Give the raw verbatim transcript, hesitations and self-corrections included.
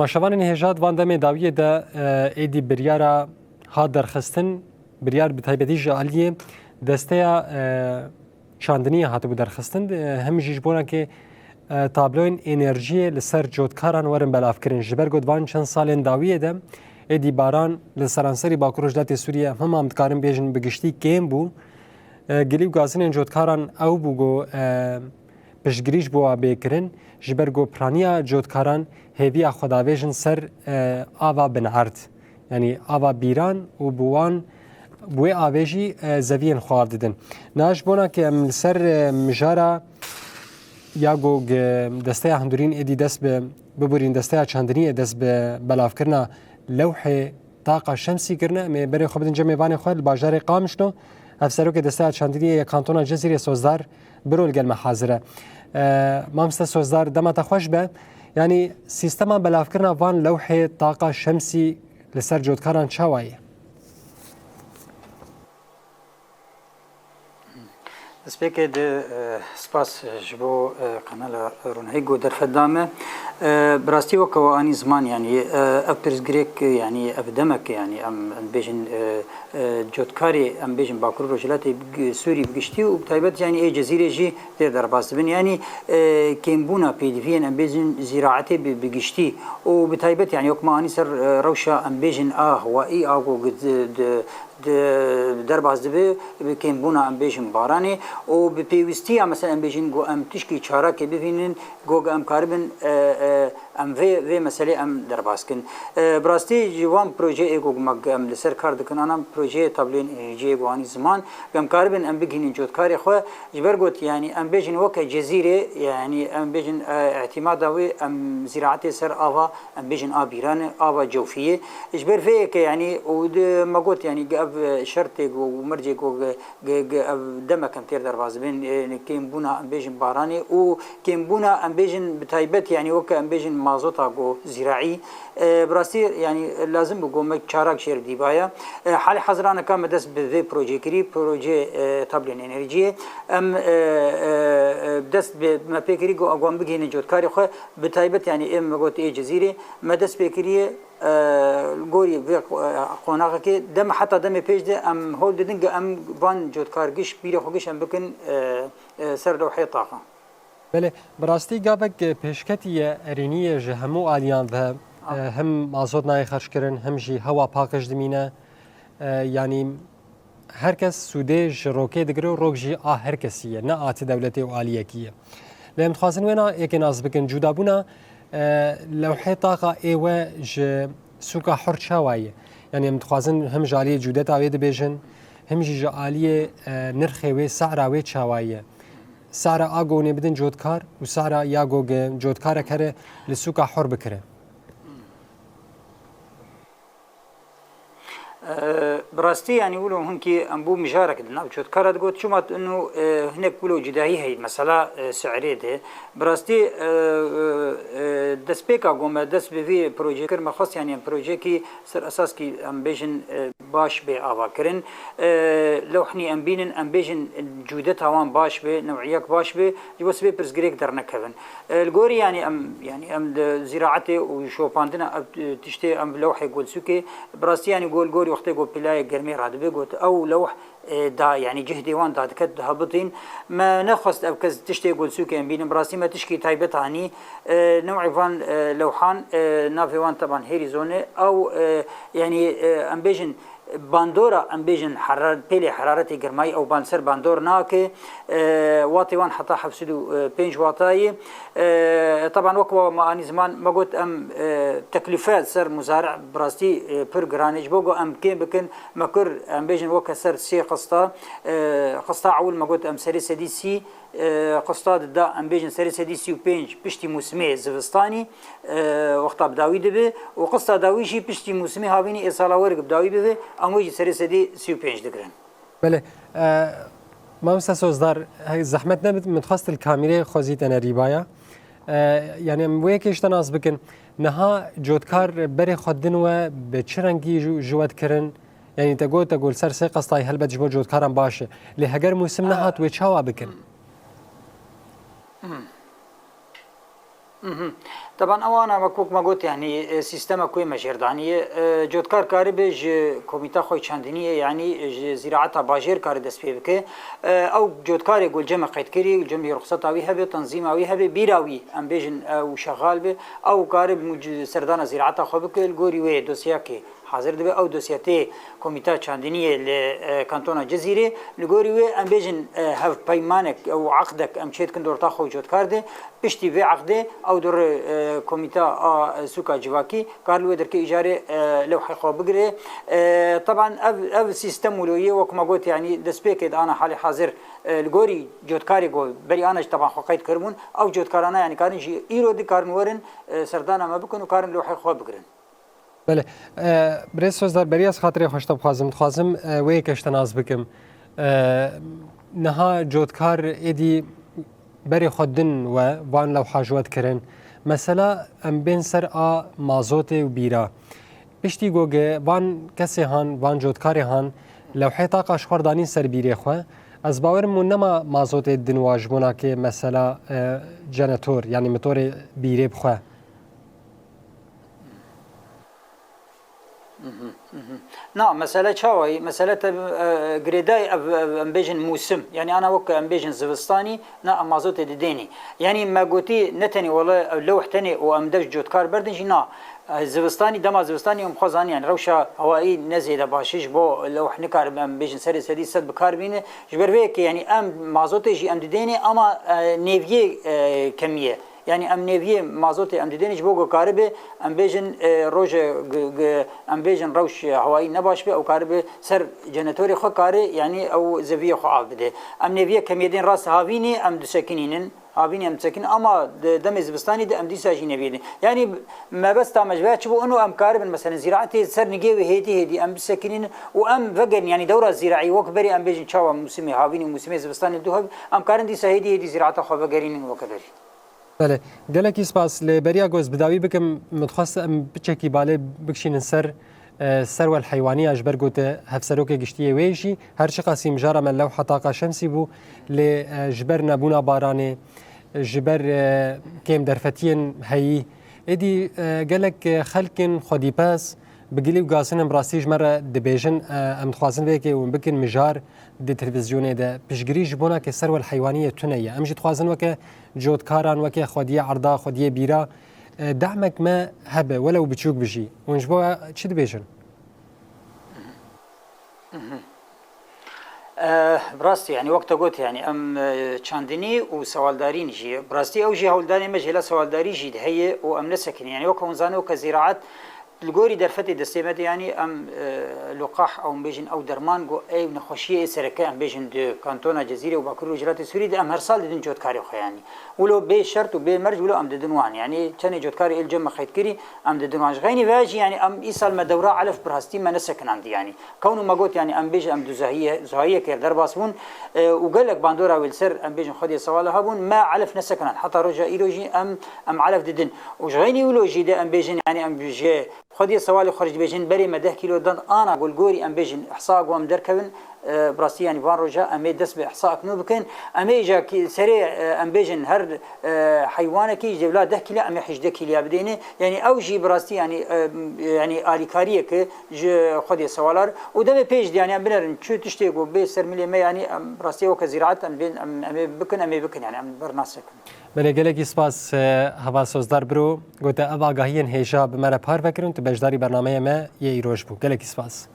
Aşavanên hêja di van demê dawiyê de, e, êdî biryara hat derxistin, biryar bi taybetî ji aliyê desteya, e, çandiniyê hatibû derxistin, e, him jî ji bona ke, e, tabloyên enerjiyê li ser cotkaran werin belavkirin. Ji ber ku di van çend salên dawiyê de êdî baran li seranserî Bakur Rojhilatê Sûriye him em dikarin bêjin bi giştî kêm bû. E, gilî û gazinên cotkaran ew bû ku, e, piştgirî ji bo wa bê kirin, ji ber ku piraniya cotkaran hêviya xwe davêjin ser, e, ava binerd. Yanî ava bîran û bi wan, bi wê avê jî, e, zeviyên xwe av didin. Niha ji bona ke em li ser, e, mijara ya ku, e, desteya hundirîn êdî dest bi, biborîn desteya çandiniyê dest bi belavkirina lewhê taqa şemsî kirine, em ê berê xwe bidin cem mêvanê xwe li bajarê Qamişlo. Hevserokê Desteya Çandiniyê ya Kantona Cizîrê Sozdar Biro li gel me hazir e. E, Mamoste Sozdar, dema te xweş be. Yanî sîstema belavkirina van lewhê taqa şemsî li ser cotkaran çawa ye? Destpêkê de, e, spas ji bo, e, kanala Ronahî ku derfet da me. E, bi rastî weke we anî ziman, yanî, e, ev pirsgirêk, yanî ev demek, yanî em, em bêjin, e, e, cotkarê, em bêjin Bakur Rojhilatê bi gi-, Sûrî bi giştî û bi taybet, yanî ê Cezîrê jî tê derbas dibin. Yanî, e, kêmbûna pêdiviyên, em bêjin zîraetê bi, bi giştî û bi taybet, yanî wek me anî ser, e, rewşa, em bêjin a hewayî, a ku di, di, di, derbas dibe bi kêmbûna, em bêjin, baranê û bi pêwîstiya, mesela, em bêjin ku em tişkî çarakê bibînin, ku em karibin, e, e, em vê, vê meselê em derbas kin. E, bi rastî ji van projeyê ku me, em li ser kar dikin, ana projeyê tabloyên enerjiyê ku anî ziman, em karibin em bigihînin cotkarê xwe, ji ber got, yanî em bêjin weke Cezîrê, yanî em bêjin, e, îtîmada wê em zîraetê ser ava, em bêjin a bîran e, ava cewfî ye. Ji ber vê yekê, yanî, û di, me got, yanî, ev şertê ku, û mercê ku, ge-, ge-, ge-, ev demek em têr derbas dibin, e, kêmbûna, em bêjin, baranê û kêmbûna, em bêjin, bi taybet, yanî, weke, em bêjin, mazota ku zîraî, e, bi rastî, yanî, lazim bû ku me çarak jêr dîbaya. E, halê hazirana ka me dest bi vê projê kirî, projê, e, tablên enerjiyê. Em, e, e, e, dest bi me pê kirî ku em bigihînin cotkarê xwe, bi taybet, yanî, ê me got ê Cizîrê, me dest pê kiriye, e, li gorî vê, e, qonaxekê, dem, heta demê pêş de em hol didin ku em van cotkar giş, bîrê xwe giş em bikin, e, e, ser lewhê taxa. Belê, bi rastî gavek pêşketî ye, erênî ye ji hemû aliyan ve, e, him mazot nayê xerckirin, him jî hewa paqij dimîne. E, yanî her kes sûdê ji rokê digire û rok jî a her kesî ye, ne a ti dewletê û aliyekî ye. Lê em dixwazin wêna yekê nas bikin, cûdabûna, e, lewhê taxa ê we ji sûka hur çawa ye? Yanî em dixwazin him ji aliyê cûdeta wê dibêjin, him jî ji aliyê, e, nirxê wê, sera wê çawa ye? Sera a gonê bidin cotkar û sera ya go ge cotkarek here li sûka hur bikire. E, bi rastî, yanî, wilo hinkî em bû mijarek di nav cotkara digot, çima tu inu, e, hinek wilo cudahî heyî, mesela, e, si'rê de. Bi rastî, e, e, e, destpêka ku me dest bi vî projê kir, me xwest, yanî, em projekî ser esaskî, em bêjin, e, baş bê avakirin. E, lewhnî em bînin, em bêjin, cûdeta wan baş be, new'iyek baş be, ji bo sibê pirsgirêk dernekevin. E, li gorî, yanî, em, yanî, em di zîraetê û şopandina ev, e, tiştê em lewhê golsûkê, bi rastî, yanî, gol gorî wextê ku pilayê germê radibe, got ew lewh, e, da, yanî, cihdê wan dadiket, dihebitîn. Me nexwest ev kes tiştê golsûkê em bînin. Bi rastî me tişkî taybet anî. E, new'ê van, e, lewhan, e, navê wan teban hêrî zone. Ew, e, yanî, e, em bêjin, bandora, em bêjin, herar-, pêlê heraretê germayî ew ban ser bandor nake. E, watê wan heta heft sed û pênc wata ye. E, teban wek me anî ziman, me got em, e, teklîfe ser muzari'ê bi rastî, e, pir giran e. Ji bo ku em kêm bikin, me kir, em bêjin, weke ser sê qista. E, qista ewil me got em serê sedî sî, e, qista di da, em bêjin, serê sedî sî û pênc piştî mûsimê zivistanî, e, wexta bi dawî dibe û qista dawî jî piştî mûsimê havînî ê sala werik bi dawî bibe, em wê jî serê sedî sî û pênc digirin. Belê. E, Mamoste Sozdar, he, zehmet nebit, min dixwest li kamîrê xwezî te nerîbaya. E, yanî em wê yekê ji te nas bikin. Niha cotkar berê xwe din we bi çi rengî ji, ji we dikirin? Yanî te got, te got li ser sê qestayî helbet ji bo cotkaran baş e. Lê heger mûsim nehat, wê çawa bikin? Hmm. Mhm. Teban ew ana wek, wek me got, yanî, e, sîstema ku yê me jêr daniye, e, cotkar karibe ji komîta xwe çandiniyê, yanî ji zîraeta bajêr kare dest pê bike. E, ew cotkarê ku li cem me qeydkirî, li cem wî ruxseta wî hebe, tenzîma wî hebe, bîra wî, em bêjin, ew şexal be, ew kare muc-, serdana zîraeta xwe bike, li gorî wê dosyakê hazir dibe, ew dosya tê komîta çandiniyê li, e, kantona Cizîrê. Li gorî wê em bêjin, e, hevpeymanek û eqdek em çêdikin di orta xwe û cotkar de. Piştî vê eqdê ew dore, e, komîta a, e, sûka civakî kar li wê derkê îcarê, e, lewhê xwe bigire. E, teban ev, ev sîstem wilo yê, wek me got, yanî destpêkê di ana halê hazir, e, li gorî cotkarê ku berî ana jî teban xwe qeyd kiribûn, ew cotkarana yanî karin jî îro dikarin werin, e, serdana me bikin û karin lewhê xwe bigirin. Belê. E, Birêz Sozdar, beriya ez xatirê xwe ji te bixwazim. Dixwazim, e, wê yekê ji te nas bikim. E, niha cotkar êdî berê xwe din we van lewha ji we dikirin. Mesela em bên ser a mazotê û bîra. Piştî ku ge-, van kesê han, van cotkarê han, lewhê taqa ji xwe r danîn ser bîrê xwe. Ez bawerim û nema mazotê din wa ji bona ke mesela, e, jenetor, yanî mitorê bîrê bixwe. Mhm, mhm. Na, mesele çawayî? Mesele te, e, girêdayî ev, ev, em bêjin mûsim. Yanî ana wek em bêjin zivistanî, na em mazotê didênî. Yanî me gotî ne tenê wele ew lewh tenê û em dev cotkar berdin jî na. E, zivistanî, dema zivistanî em xwe zanî, yanî rewşa hewayî ne zêde baş e, ji bo lewh nikarin em bêjin serê sedî sed bi kar bîne. Ji ber vê yekê yanî em mazotê jî em didênê ama, e, nêviyê, e, kemî ye. Yanî em nêviyê mazotê em didênê ji bo ku karibe, em bêjin, e, roje g-, g-, em bêjin rewş hewayî ne baş be, ew karibe ser jenetorê xwe kare, yanî ew zeviyê xwe av bide. Em nêviyê kemiyê dên rast havînê em disekinînin, havînê em disekinîn, ama di demê zivistanî de em dîsa jî nêviyê dên. Yanî mebesta me ji vê çi bû, ino em karibin, meselen, zîraetê ser nigê wê hêdî hêdî em bisekinînin û em vegerin, yanî dewra zîraî wek berê em bêjin çawa mûsimê havînê û mûsimê zivistanê du hev, em karin dîsa hêdî hêdî zîraeta xwe vegerînin weke berê. Belê, gelekî spas. Lê beriya ku ez bi dawî bikim, min dixwest em piçekî balê bikişînin ser, e, Serwel Heywaniya, ji ber ku te hevserokê giştî yê wê jî, her çiqas î mijara me lewha taqa şemsî bû, lê, e, ji ber nebûna baranê, ji ber, e, kêm derfetiyên heyî, êdî, e, gelek, e, xelkên xwedîpez, bi gilî û gazin em rastî ji me re dibêjin, e, em dixwazin vê yekê hûn bikin mijar di televîzyonê de. Piştgirî ji bona ke Serwel Heywaniyê tune ye. Em jî dixwazin weke cotkaran, weke xwediyê erda, xwediyê bîra, e, dehmek me hebe, welew biçûk bi jî. Hûn ji bo çi dibêjin? E, bi rastî, yanî wek te got, yanî em, e, çandinî û sewaldarîn jî, bi rastî ew jî hewldanê me ji hêla sewaldarî jî de heye û em nesekinî. Yanî wek hûn zanî, weke zîraet li gorî derfetê destê me de, yanî em, e, luqah, ew em bêjin ew derman, ku ew nexweşiyê ê sereke, em bêjin di kantona Cezîrê û Bakur Rojhilatê Sûrî de em her sal didin cotkarê xwe, yanî. Wilo bê şert û bê merc, wilo em didin wan. Yanî çenê cotkarê ê li cem me qeydkirî, em didin wan. Ji xeynî ve jî, yanî em îsal me dewra elef bi rastî me nesekinandî, yanî. Kewno me got, yanî em bêjin em duzahiyê, zahiyekê derbas bûn, e, û gelek bandora wê li ser, em bêjin, xwediyê sewala hebûn, me elef nesekinand. Heta roja îro jî em, em elef didin. Û ji xeynî wilo jî de em bêjin, yanî em ji xwediyê sewalê xwe jî dibêjin, berê me deh kîlo dan ana, ku li gorî em bêjin, ihsa ku em derkevin, e, bi rastî, yanî van roja em ê dest bi ihsa nû bikin. Em ê îca kî-, serê, e, em bêjin her, e, heywanekî ji dêvla deh kîlya em ê hejdeh kîlya bidêne. Yanî ew jî bi rastî, yanî, e, yanî alîkariyeke ji xwediyê sewalar û demê pêş de, yanî em binerin çi tiştê ku bê ser milê me, yanî em bi rastî weke zîraet em bên, em, em ê bikin, em ê bikin, yanî em bernasekin. Belê, gelekî spas, e, Heval Sozdar Biro, ku te ev agahiyên hêja bi me re parve kirin, tu beşdarî bernameyê me yê îroj bû. Gelekî spas.